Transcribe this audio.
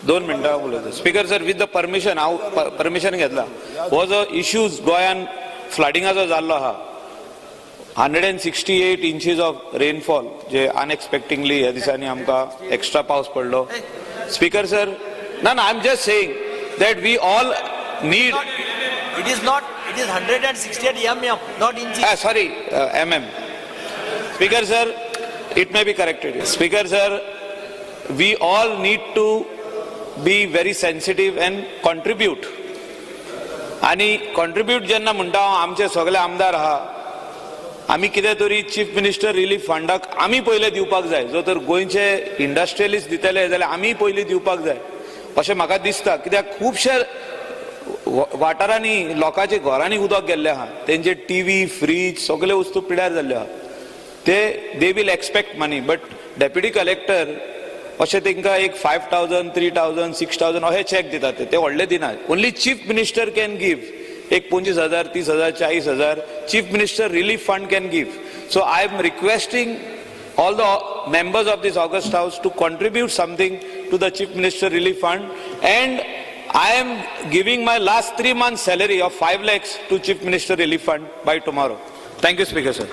2 मिनटां उलयता. Speaker sir, with the permission, हांव परमिशन घेतला. हो जो इश्यूज गोंयान फ्लडिंगाचो जाल्लो आहा, 168 inches of rainfall जे अनएक्सपेक्टिंगली ह्या दिसांनी आमकां एक्स्ट्रा पावस पडलो. स्पीकर सर, ना ना, I am just saying that we all need It is not, it is 168 mm, not inches. Sorry, mm. Speaker sir, it may be corrected. Speaker sir, we all need to be very sensitive and contribute. आणि contribute जेन्ना म्हणटा हांव, आमचे सगळे आमदार आहा, आमी कितें तरी चीफ मिनिस्टर रिलीफ फंडाक आमी पयले दिवपाक जाय. जो तर गोंयचे इंडस्ट्रियलिस्ट दितले जाल्यार आमी पयलीं दिवपाक जाय अशें म्हाका दिसता, कित्याक खुबशे वाठारांनी लोकांच्या घरांनी उदक गेल्लें आहा, तेंचे टीव्ही, फ्रीज, सगळे वस्तू पिड्यार जाल्ल्यो आहा. ते they will expect money, but deputy collector अशें तांकां एक 5,000, 3,000, 6,000 अशे चॅक दितात. ते व्हडले दिनात. Only Chief Minister can give एक 25,000, 30,000, 40,000 Chief Minister Relief Fund can give. So I am requesting all the members of this august house to contribute something to the Chief Minister Relief Fund, and I am giving my last 3 months' salary of 5 lakhs to Chief Minister Relief Fund by tomorrow. Thank you, Speaker sir.